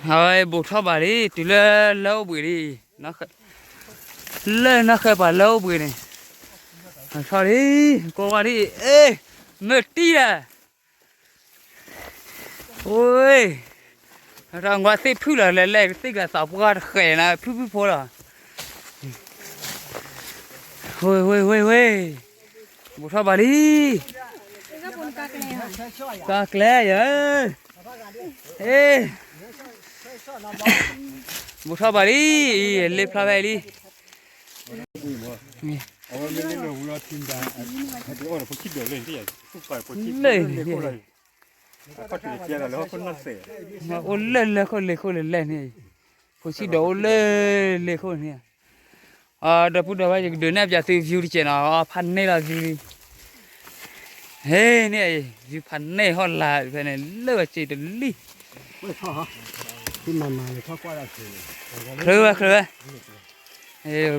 အဝဲဘူးထီၣ်ဘၣ်လံ တုၤလၢလၢအိၣ်ဘှံးလံ, လၢနီၢ်ဃဲပှၤလၢအိၣ်ဘှံးန့ၣ်, ထီၣ်လံ, ကိးဝါလံ, အ့, မ့ၢ်တံၢ်ဒၣ်, ဝ့ၢ်, တၢ်ကွၢ်သ့ၣ်ဖုၣ်လီၤလဲၤလဲၤ သ့ၣ်ကလၢၤသးပှၢ်တဃဲၤနၤ ဖုၣ်ဖုၣ်ဖိလီၤ. ဝ့ၢ်ဝ့ၢ်ဝ့ၢ်ဝ့ၢ်, ဘူးထီၣ်ဘၣ်လံ, ကါကျဲယဲ, အ့, ဘူးထီၣ်ဘၣ်လံ, လ့ဖျါဖဲအံၤလံ. လၢန့ၣ်, အိၣ်လၢလၢခိၣ်လ့ခိၣ်လၢလဲၣ်န့ၣ်, ဖိဆံးဒီးအိၣ်လၢလ့ခိၣ်န့ၣ်, ဒီပုၢ်ဒီဝဲၢ် ယကဒုးနဲၣ်ပျးသု view တကဲးနီၤ, ဖးန့ၢ်လီၤ view လံ. ဟဲန့ၣ် view ဖးန့ၢ်ဟီၣ်လာ်ဖဲန့ၣ် လၢဝဲစ့တလံ, ချၢဝဲချၢဝဲ,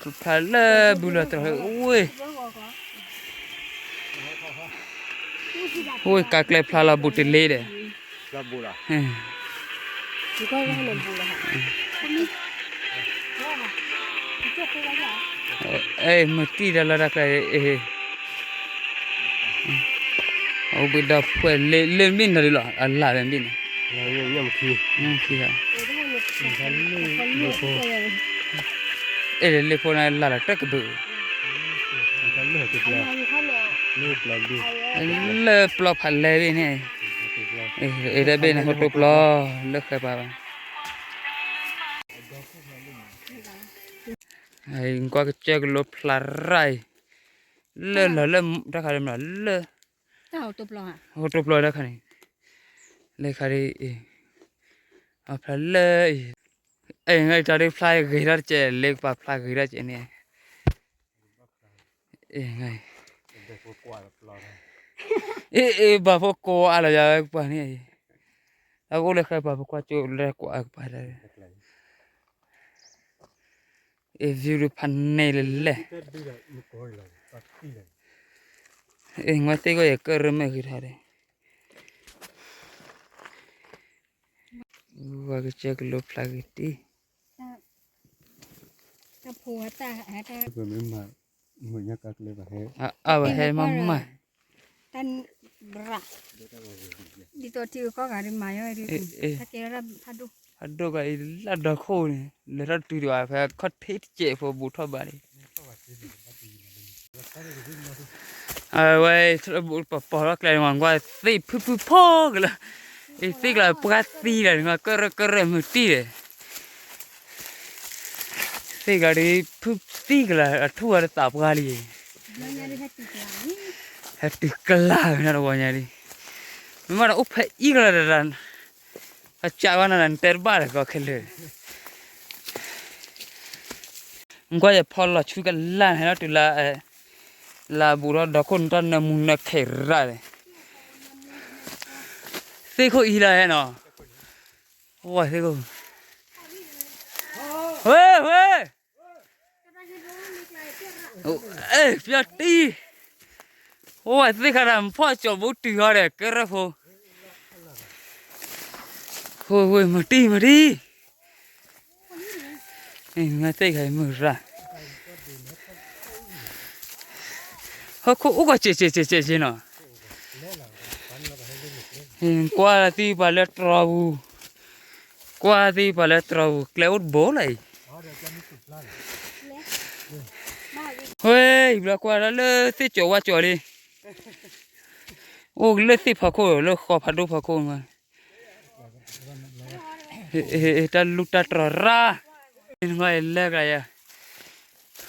ဖးလၢဘုလီၤတြီၤဝ့ၢ်, ဝ့ၢ်ကါကျဲဖျါလီၤဘူးတလ့ဒီး အဲ မ့ၢ်တံၢ်ဒီးလီၤတၢ်ကျဲ, အိၣ်ဘှံးဒီးဖှဲးလ့လ့မ့ၢ်နၤဒ်လီၤ အလၢ်ဝဲမ့ၢ်န့ၣ်, အဲ လ့ဖိန့ၣ်လၢ်လီၤတၢ်ကဘုး, လၢပျီဖးလဲၢ်ဘ့ၣ်န့ၣ်, အဲ တၢ်ဘ့ၣ်န့ၣ် ဟိတိပျီ လၢဃဲပှၤဘၣ်. ကွၢ်ကစၢၢ်ကလိဖျါရၣ်အံၤ, လၢလီၤလၢတၢ်ခါဒ်မးလၢ ဟိတိပျီတၢ်ခါန့ၣ်, လၢခါဒ်အံၤ, အဖျါလၢအံၤ, အဲ တၢ်ဒ်ဖျါဂ့ၤထီၣ်တကဲး လၢကပၤဖျါဂ့ၤထီၣ်တကဲးန့ၣ်, အဲ အဲ ဘၣ်ဖိကိးအါလီၤယၤဝဲကပၤန့ၣ်, အကအိၣ်လၢဃဲပၤ ပကွၢ်ကၠိလၢကွၢ်အကပၤတၢ် အဲ view ဒ်ဖးန့ၢ်လၢလဲၣ်, အဲ ငါသ့ၣ်ကီၢ်ယကရၢမ့ၢ်ဂ့ၤထီၣ်ဒီး, ဝါကစၢၢ်ကလိဖျါဂ့ၤတံၢ်, အဝဲဟဲမးမး, ဒ်သိးထံဂၤကီၢ်ဂၤဒ်မၤယီၤ, ဖးဒိၣ်ဂၤအံၤလၢဒီခိၣ်န့ၣ် လဲၤထီၣ်တုၤဒံးဘၣ် ဖဲခီၣ်ထံးတစဲးဖိဘူးထီၣ်ဘၣ်လံ. အဝဲ ပပိာ်ထီၣ်ကျဲန့ၣ် ကွၢ်သ့ၣ်ဖုၣ်ဖုၣ်ဖိကလၢာ်, အသ့ၣ်ကလၢပှၢ်သံလၢာ်န့ၣ် ကရၢကရၢမုၢ်တံၢ်ဒီး, သ့ၣ်ကလၢဒ်ဖုၣ်သံကလၢာ် အထူၣ်ဝဲတသးပှၢ်လံ, ဟဲတုၤကလၢာ်ဝဲန့ၣ်တဝီညါလံ, မ့ၢ်မ့ၢ်ဒီးအိၣ်ဖဲအံၤကလၢာ်ဒီး အစးဝဲန့ၣ် နတဲတဘၣ်ဒီးကီခဲလၢာ်, ကွၢ်ယဖီလီၤဆူကလၢာ်န့ၣ် ဟဲလီၤတုၤလၢ လၢဘူးထီၣ်ဒီခိၣ်နတၢ်နၢမူနၢခဲရၣ်ဒီး, သ့ၣ်ခိၣ်အံၤလၢဟဲနီၤ, ဝဲသ့ၣ်ခိၣ်, ဝဲ ဝဲ အဲ ပျီတံၢ်, အိၣ်ဝဲသ့ၣ်ခါဒီး ဖီၣ်ကၠီၤဘူးတုၤဟီဒီး ကရၢဖိ, ဝဲ ဝဲ မတံၢ် မတံၢ်, မ့ၢ်သ့ၣ်ခါမုၢ်ရၣ်, ဟီၣ်ခိၣ်အိၣ်ကီးစဲးစဲးစဲးစဲးနီၤ, ကွၢ်သံပှၤလၢတြီပူၤ, ကွၢ်သံပှၤလၢတြီပူၤ ကျဲအိၣ်တဘိလီၤအံၤ, ဝဲ ယဘျီကွၢ်ဒၣ်လၢသ့ၣ်ကၠီၤဝါကၠီၤလံ, အိၣ်လၢသ့ၣ်ဖီခိၣ် လၢဃီဖးဒိၣ်ဖီခိၣ်မး, တၢ်လူၢ်တၢ်တြီၤရၣ်, နလဲကယၤ,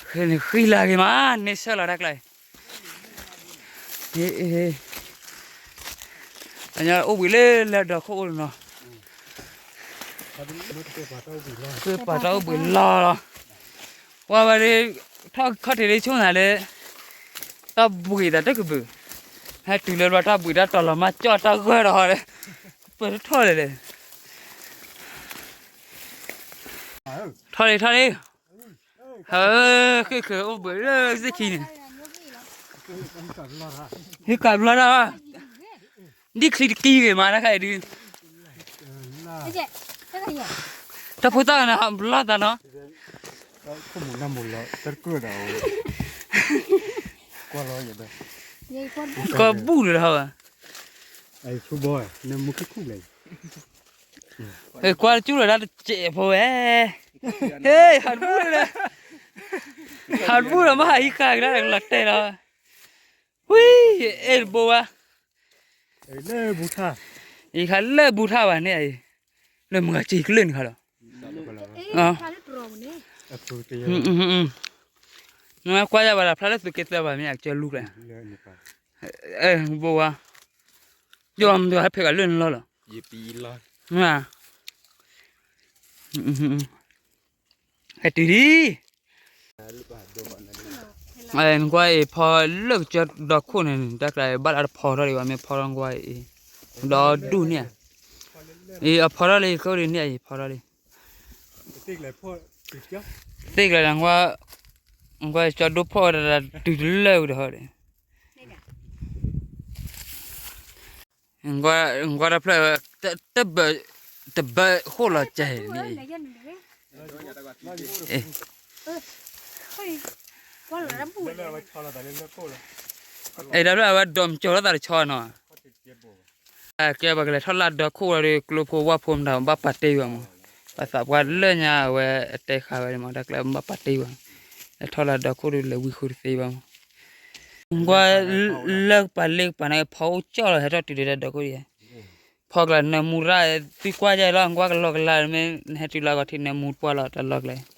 ဃံလၤက့ၤမး န့ဆၢၣ်လီၤတၢ်ကျါအံၤ, အညါအိၣ်ဘှံးလၢလၢဒီခိၣ်အိၣ်နီၤ, ပှၤတၢ်အိၣ်ဘှံးလီၤလီၤ, ကွၢ်ဝဲဒၣ်, ထီၣ်ခီၣ်ထံးလၢဆိၣ်နၤလၢ တၢ်ဘှံးသးတကဘုး, ဟဲတုၤလၢဘျီတၢ်ဘှံးတၢ်တီၤလီၤမး ကၠီၣ်တၢ်ဂၢၢ်ဒီးဟီဒီး, ပှဲၤထီၣ်လဲၣ်လဲၣ်, ထီၣ်လံ ထီၣ်လံ, ဟဲ ဃ့ၢ်ချၢအိၣ်ဘှံးလၢစ့ၢ်ခံန့ၣ်, ဟ့ၣ်ကးဘျီတၢ်ဘၣ်, ဒ်ချံတကံဂ့ၤမးတခါအံၤဒုး, တၢ်ဖိသၣ်နၤဘျီသးနီၤ, ကီၢ်ဘူၣ်လၢဟီဘၣ်, ကွၢ်တကၠူၣ်လၢတၢ်တစဲးဖိဝဲ, ဟ့ၣ် ဟးတဘူၣ်လၢ, ဟးတဘူၣ်လၢမ့ၢ်ဟးဟံးဃာ်ကဒါလီၤတဲာ်လီၤ, ဝံ, အဲၣ်တဘိဘၣ်, ယခါလၢဘူထၣ်ဘၣ်န့ၣ်အံၤ, လၢမုၢ်ဂၤစံးကလၢာ်န့ၣ်ခါလီၤ, နကွၢ်ယၤဘၣ်ဒီးဖျါလၢသုးက့သၢဘၣ်မ့ၢ်အကစၢၢ်လူကျဲ, အဲၣ်ဘိဝါ, ယမ့ၢ်ဟဲဖဲးဂၤလၢနလီၢ်လီၤ, ဟဲတုၤလံ, နကွၢ်အံၤဖီလၢကစၢၢ်ဒီခိၣ်န့ၣ် တၢ်ကျါဘၣ်လၢတဖီထီၣ်ဒံးဘၣ် မ့ၢ်ဖီထီၣ်နကွၢ်အံၤ, ဒီဒူၣ်န့ၣ်, အဖီထီၣ်လံ ကအိၣ်ဒံးန့ၣ်အံၤဖီထီၣ်လံ, သ့ၣ်ကျါ, နကွၢ်ကၠီဒိၣ်ဖီၣ်ဝဲဒၣ်တုၤတလၢာ်ဝံၤဒီးဟီဒီး နကွၢ်တၢ်ဖျၢၣ်ဝဲ, တဘၢ, တဘၢဃိၣ်လီၤကဲန့ၣ်, အဲၣ်ဒၣ်ဖျၢၣ်အဝဲဒိးမကၠီထီၣ်သးတဆီနီၤ, ကဲပှၤကလဲၤထီၣ်လၢဒီခိၣ်လီၤဒီး ကျိဖိဝၣ်ဖိမတၤဘၣ်ပာ်တ့ၢ်ဘၣ်မး, ပှၤသးပှၢ်လၢညါအဝဲအတဲဃာ်ဝဲမး တၢ်ကျဲဘၣ်ပာ်တ့ၢ်ဘၣ်, လဲၤထီၣ်လၢဒီခိၣ်ဒီးလဲၤဝံဃုတသ့ဘၣ်မး, နကွၢ်လၢကပၤလ့ကပၤန့ၣ် ဖီအိၣ်ကၠီလီၤ ဟဲထီၣ်တုၤဒီးတၢ်ဒီခိၣ်ဒံး, ဖီကျါနၢမူရၣ်, သုကွၢ်ယဲလီၤ နကွၢ်ကလီကလါမ့ၢ်နဟဲတုၤလၢအဂီၢ်ထံးနၢမူတပှၢ်လီၤတၢ်လီၢ်က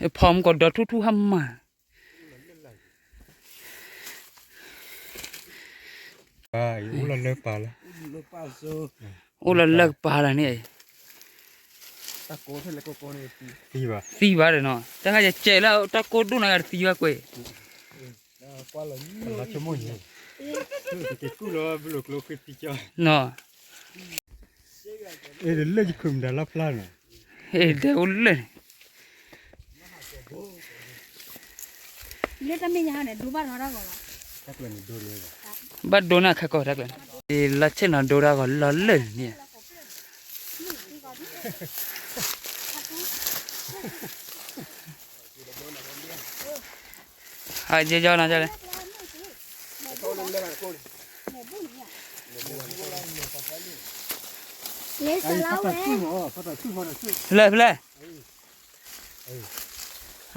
ျဲ ဖီမုၢ်ကီးဒီထူၣ်ထူၣ်ဟါမၢ်, အိၣ်လၢကပၤလၢန့ၣ်, သံဘၣ်ဒီးနီၤ တၢ်ခါယကဲးလၢတၢ်ကိၢ်ဒိၣ်နၤဂၤတသံဘၣ်ကွဲး, နီၤ လၢယခုမဒါလီၤဖျါန့ၣ်, ဒဲအိၣ်လၢန့ၣ်, ဘၣ်ဒိနၤခဲကီးတၢ်ကျဲ, လီၤဆ့ၣ်နီၤဒိတၢ်ဂီၤလီၤလၢန့ၣ်, ဟးယဲယီနၤလဲၣ်, ဖျဲၣ်ဖျဲၣ်, န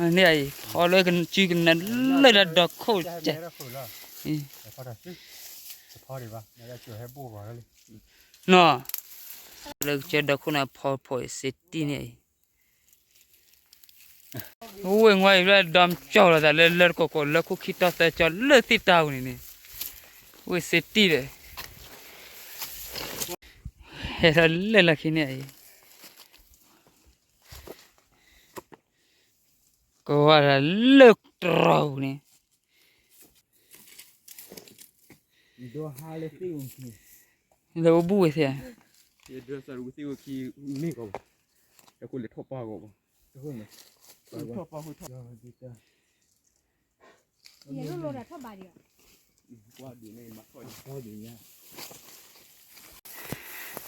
့ၣ်အံၤ ဖီလၢကစုကနဲလၢတၢ်ဒီခိၣ်ကဲး, နီၤ, လၢကစၢၢ်ဒီခိၣ်န့ၣ်ဖီဖိစ့တံၢ်န့ၣ်အံၤ, ဝ့ၢ်ဝါအံၤလၢဒီမကၠီလီၤသးလၢလၢတကိးကိးလၢခိၣ်ခံတီသၢကၠီလၢသ့ၣ်တၢ်ဝံၤန့ၣ်န့ၣ်, ဝ့ၢ်စ့တံၢ်ဒီး ဟဲထီၣ်လၢလၢခံန့ၣ်အံၤ, ကဝၤလၢတြီၤပူၤန့ၣ်, လၢအိၣ်ဘူးဝဲသ့ၣ်, ယဘျ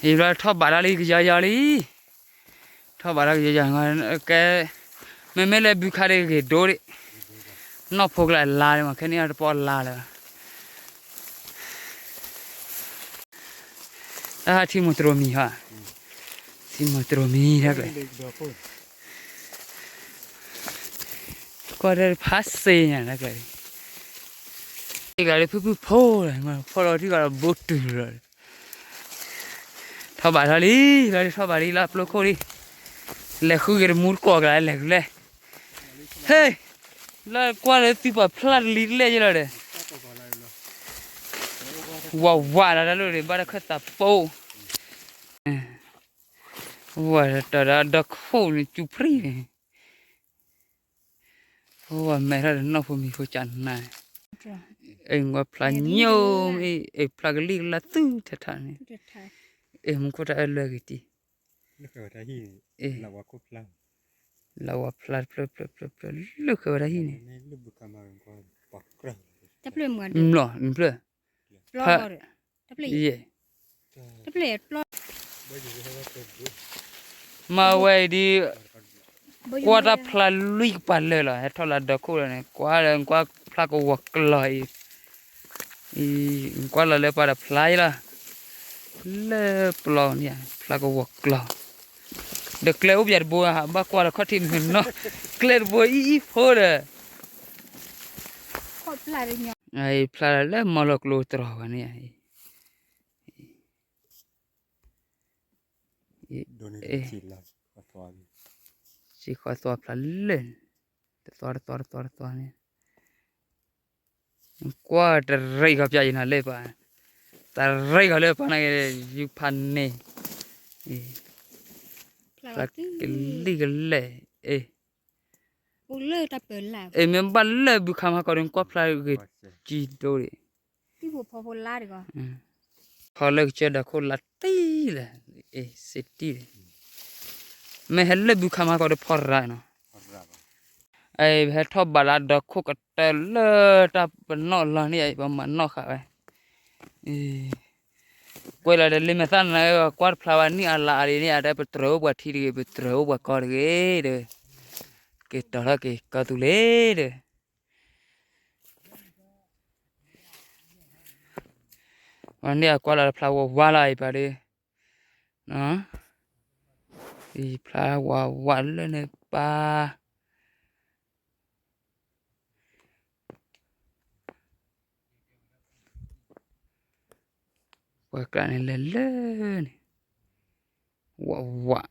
ီထီၣ်ဘးတၢ်လံ ကယီယီလံ, ထီၣ်ဘးတၢ်ကယီယီ, ကဲ, မ့မ့ၢ်လၢဘုခါဒ်ဂ့ၤဒိဒံး, နီၢ်ဖိကလၢ်လါဒံးမး ခဲန့ၣ်တပီၢ်လါလၢၤဘၣ်, တၢ်ထံမိၢ်တြီၤမံၤဟါ, ထံမိၢ်တြီၤမံၤတၢ်ကျဲ ကွၢ်တၢ်ဖးစ့ညါတၢ်ကျဲ, ထံကျါလၢဖုၣ်ဖုၣ်ဖိလီၤ, ဖီလီၤထံကျါလီၤဘိတုၤလီၤ, ထီၣ်ဘးထီၣ်လံ, လီၤထီၣ်ဘးလံ လၢပျိခိၣ်လံ, လဲၤဃုက့ၤတမူတကိးကျါလဲၤကလဲၣ်, ဟဲ, လၢကွၢ်လၢသုပာ်ဖျါတလံတလဲၣ်ယလီၤဒီး, ဝးဝးလီၤတၢ်လိၣ်န့ၣ် ဘၣ်တၢ်ခၢၣ်သးပိ, ဝးတၢ်ဒီးဒီခိၣ်န့ၣ် စူၤဖှံၣ်န့ၣ် အိၣ်ဝဲမဲထီၣ်ဒီးနီၢ်ဖိမံၤဖိကနၣ်, အ့ၣ် ကွၢ်ဖျါညိၣ်, အ့ၣ် ဖျါကလံၣ်ကလါသုထးထးန့ၣ်, အ့ၣ် မူခိၣ်တၢ်အၢလၢဂ့ၤတံၢ်, လၢဝဲတၢ်ဟံၣ်န့ၣ်, လၢဝဲဖျါတဖျၢၣ်ဖျၢၣ်ဖျၢၣ်ဖျၢၣ် လၢဃဲဝဲတၢ်ဟံၣ်န့ၣ်, မ့ၢ်လၢ ဖျၢၣ်, မၤဝဲအံၤဒ်, ကွၢ်တၢ်ဖျါလွံၢ်ကပၤလၢာ်လီၤ, ဟဲထီၣ်လၢဒီခိၣ်လီၤန့ၣ်, ကွၢ်လၢကွၢ်ဖျါကဝီၤကျီၤအံၤ, ကွၢ်လီၤလၢပှၤတဖျါအံၤလီၤ, လၢပျီန့ၣ် ဖျါကဝီၤကျီၤ, ဒီးကျဲအိၣ်ပယၤတဘိ ဘၣ်ကွၢ်လီၤခီၣ်ထံးမုၢ်နီၤ, ကျဲတဘိအံၤအံၤဖိဒီး ဖျါလၢမီၢ်လီၤကျိတြီၤဝဲန့ၣ်, စ့ဃီသွါဖျါလၢာ်, တသွါတသွါတသွါတသွါန့ၣ်, ကွၢ်တရံးဂီၤပျၢ်ယံၤနၤလၢပၢ်, တရံးဂီၤလၢပၢ်န့ၣ်က့ၤ ယူဖးန့ၣ်, ဖျါကလံၢ်ကလဲၢ်, အ့ၣ်, မ့ၢ်ဘၣ်လၢဘုခါမၤကီးဒီး ကွၢ်ဖျါဂ့ၤကံဒိၣ်ဒံး, ဖီလၢကစၢၢ်ဒီးခိၣ်လါတံၢ်လဲၣ်, အ့ၣ် စ့တံၢ်လဲၣ်, မ့ၢ်ဟဲလၢဘုခါမၤကီးဒီးဖီရၤနီၤ, အ့ၣ် ဟဲထီၣ်ဘးလၢဒီခိၣ်ကတၢၢ်လၢတၢ်ပနီၣ်လီၤန့ၣ် ပမၤနီၣ်ဃာ်ဝဲ, ကွဲးလီၤဒီးလံမဲာ်သၣ်နၤ ကွၢ်တဖျါဘၣ်နံၣ်အလါအါဒ်န့ၣ် အတၢ်ပတြၢၤအိၣ်ပှၤထံတဂ့ၤ ပတြၢၤအိၣ်ပှၤကီတဂ့ၤဒီး, က့ၤတီၤထီၣ်က့ၤကီၢ်သူလ့ၤဒီး ဝဲန့ၣ်အကွၢ်လီၤတဖျါဝးဝးလီၤအံၤပၢ်ဒီး, အံၤဖျါဝးဝးလၢန့ၣ်ပၢ်, ပှၤကျါန့ၣ်လဲၤလၢန့ၣ်, ဝးဝး